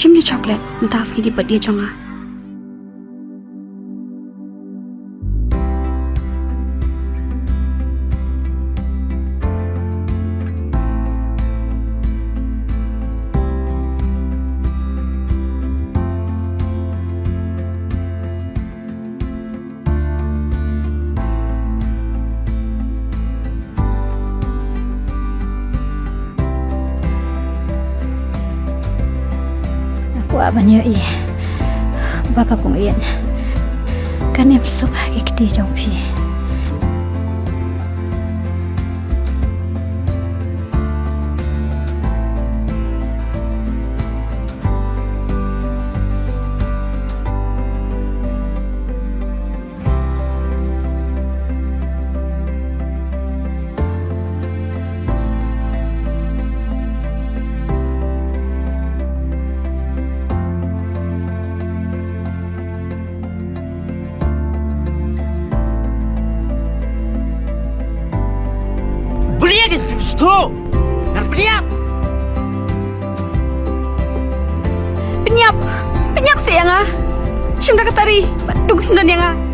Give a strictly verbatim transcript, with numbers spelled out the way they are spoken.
Shim ne chocolate, mynta ka sngi dei birthday jong nga. Nga kwah ban ïohi ba ka kong ïeit kan im suk ha ki kti jong phi. Beliakin pipsto. Ngan peniap. Peniap, peniap seh ïa nga. Shim da ka tari, ba dung sendon ïa nga.